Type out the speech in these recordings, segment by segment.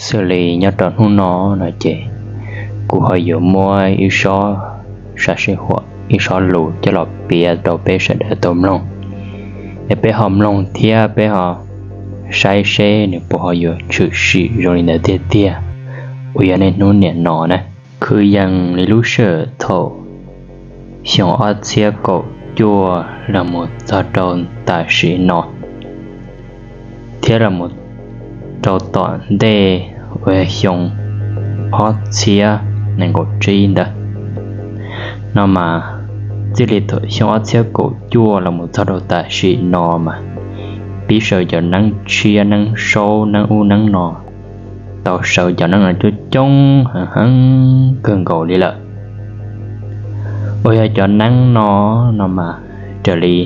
Xws li nyob rau hnub no no ces kuv ho yuav muab ib sob sam sij huam, ib sob lus coj los piav rau peb sawv daws tau mloog, es peb ho mloog thiab peb ho saib seb nws puas ho yuav tshwm sim zoo li ntawd tiag tiag uas yog niaj hnub niam no na. Kwv yees li lub sij hawm thaum xyoo ob txhiab kaum cuaj los mus txog rau tam sim no, thiab los mus rau tom ntej uas yog xyoo ob txhiab nees nkaum tsib ntawd no mas, txij li thaum xyoo ob txhiab kaum cuaj los mus txog rau tam sim no mas, pib sawv cov neeb tshiab neeb saub neeb ub neeb no, tau sawv cov neeb no coob coob heev heev kawg nkaus li lawm. Uas yog cov neeb no no mas, raws li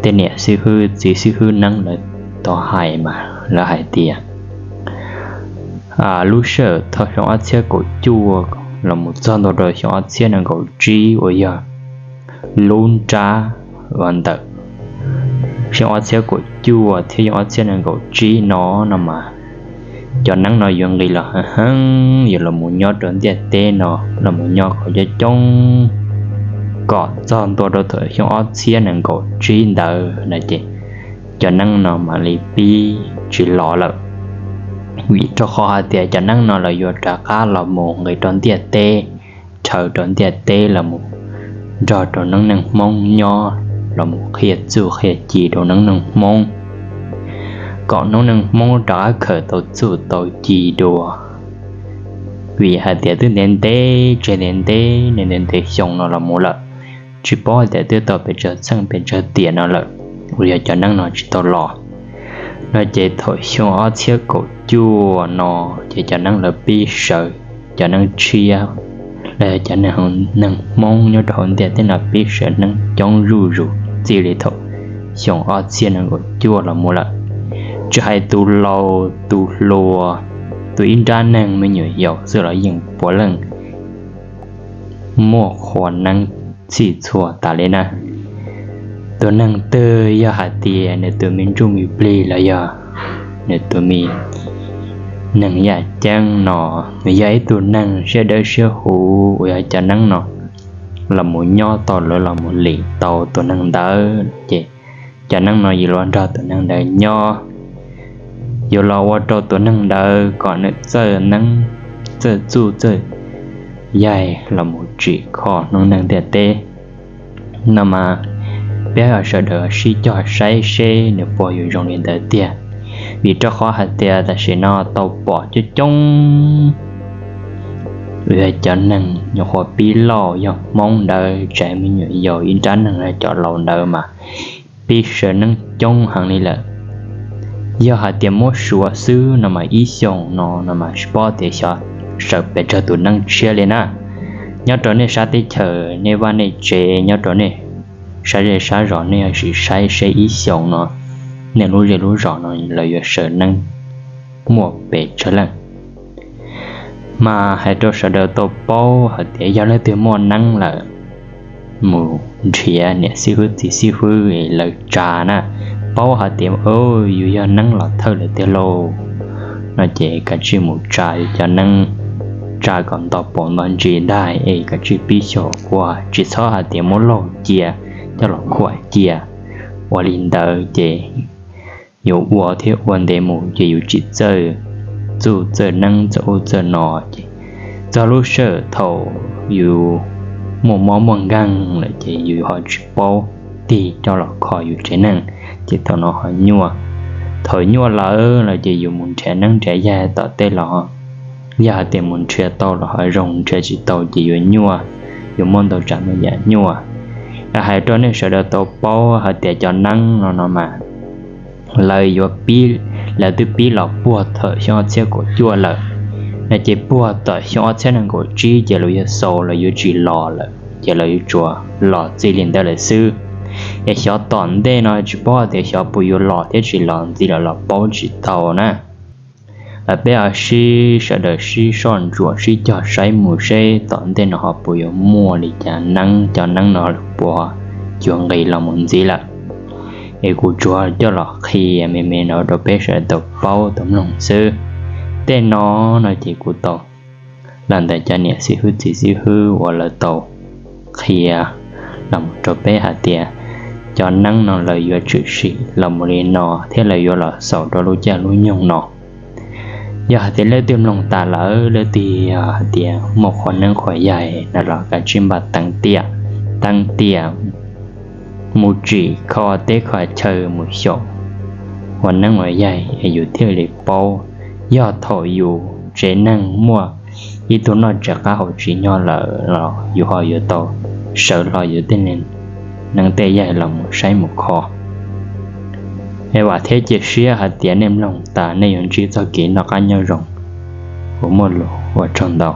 tej niam xib hwb txiv xib hwb neeb lawv tau hais mas lawv hais tias lub sij hawm thaum xyoo ob txhiab kaum cuaj los mus txog ntua rau xyoo ob txhiab nees nkaum tsib uas yog lub nrab uas ntawm xyoo ob txhiab kaum cuaj thiab xyoo ob txhiab nees nkaum tsib no no mas, cov neeb no yuav nqis los heev heev, yuav los mus nyob rau ntiaj teb no, los mus nyob kom coob coob, kom txog ntua rau thaum xyoo ob txhiab nees nkaum tsib ntawd no ces cov neeb no mam li pib tsis los lawm. Vim rau qhov hais tias cov neeb no los yuav rov qab los mus nqis rau ntiaj teb, rhaws rau ntiaj teb los mus nrog rau noob neej Hmoob nyob, los mus qhia txuj qhia ci rau noob neej Hmoob, kom noob neej Hmoob rov qab khaws tau txuj tau ci dua. Vim hais tias twb ntev ntev tseg ntev ntev ntev ntev xyoo no los mus lawm, tsis paub hais tias twb tau pes tsawg txheej pes tsawg tiam no lawm uas yog cov neeb no tsis tau los. No ces thaum xyoo ob txhiab kaum cuaj no ces cov neeb lawv pib sawv, cov neeb tshiab los yog cov neeg Hmoob nyob rau hauv ntiaj teb no pib sawv neeb coob zuj zus txij li thaum xyoo ob txhiab nees nkaum cuaj los mus lawm. Tsis hais tus laus tus hluas, tus ib nrab neeg me nyuam yaus xwb los yeej puav leej muaj qhua neeb txhij txhua tas li na. Tus neeg twg yog hais tias nws tus me ntsuj me plig los yog nws tus me neeg yaj ceeb no, nws yog ib tug neeg siab dawb siab huv uas yog cov neeb no los mus nyob tau, lawv los mus lim tau tus neeg ntawd ces cov neeb no yuav los nrog tus neeg ntawd nyob, yuav los ua rau tus neeg ntawd kom nws txawj neeb, txawj txuj txawj yaig los mus tsim kho noob neej ntiaj teb. No mas peb sawv daws sib cog saib seb nws puas yuav zoo li ntawd tiag, vim rau qhov hais tias tam sim no tau pom coob coob uas yog cov neeg nyuam qhuav pib loj yog Hmoob ntawd, tsev me nyuam yaus ib nrab neeg cov laus ntawd mas pib sawv neeb coob heev li lawm. Yog hais tias muab suav xwb no mas ib xyoos no no mas tsis paub tias xyov sawv pes tsawg tus neeb tshiab li na. Nyob rau nej sab teb chaws, nej vaj nej tsev, nyob rau nej sab zej sab zos, nej yuav sim saib seb ib xyoos no nej lub zej lub zos no lawv yuav sawv neeb muaj pes tsawg leej. Mas hais rau sawv daws tau paub hais tias yog leej twg muaj neeb lawm, mus nrhiav niam xib hwb txiv xib hwb es lawv tsa na, paub hais tias yus yog neeb los thawj lawm tiag lauj, no ces kav tsij mus tsa yus cov neeb, tsa kom nto paus nto ntsis ntag es kav tsij pib xyaum khuam, tsis txhob hais tias muab laug cia coj los khuam cia. Ua li ntawd ces yuav ua thiab ua ntev mus ces yus tsis txawj txuj txawj neeb txawj ub txawj no ces txog lub sij hawm thaum yus muaj mob muaj nkeeg lawm ces yus ho tsis paub tig coj los kho yus tsev neeg, ces thaum no ho nyuaj. Thaum nyuaj lawm lawm ces yus mus nrhiav neeb nrhiav yaig tom tej los, yog hais tias mus nrhiav tau los ho zoo, nrhiav tsis tau ces yuav nyuaj, yuav muaj ntau tsam me yam nyuaj. Hais rau nej sawv daws tau paub hais tias cov neeb no no mas lawv yuav pib, lawv twb pib los puag thaum xyoo ob txhiab kaum cuaj lawm, no ces puag tom xyoo ob txhiab nees nkaum tsib ces lawv yuav xaus, lawv yuav tsis los lawm, ces lawv yuav tsuas los txij li ntawd lawm xwb. Es xyov tom ntej no tsis paub tias xyov puas yuav los thiab tsis los ntxiv los los paub tsis tau na. Lawv peb ho sib, sawv daws sib soj ntsuam sib cog saib mus seb tom ntej no ho puas yuav muaj li cas neeb, cov neeb no puas cuag nqis los mus ntxiv lawm. Es kuv tsuas coj los qhia me me no rau peb sawv daws tau paub tau mloog xwb. Tej no no ces kuv tau los ntawm cov niam xib hwb txiv xib hwb uas lawv tau qhia los rau peb hais tias cov neeb no lawv yuav tshwm sim los mus li no thiab lawv yuav los xaus rau lub caij lub nyoog no. Yog hais tias leej twg mloog tas lawm, leej twg yog hais tias muaj qhua neeb qhua yaig na los kav tsij npaj teev tiam, teev tiam mus tsim kho teb kho chaw mus xyaum ua neeb ua yaig es yus thiaj li paub. Yog thaum yus tsev neeg muaj ib tug noj tsis qab haus tsis nyob lawm los yus ho yuav tau sawv hlo yus tej neeb tej yaig los mus saib mus kho. Es vam thiab cia siab hais tias nej mloog tas nej yuav ntsib txoj kev noj qab nyob zoo uas muaj lus ua tsaug ntau.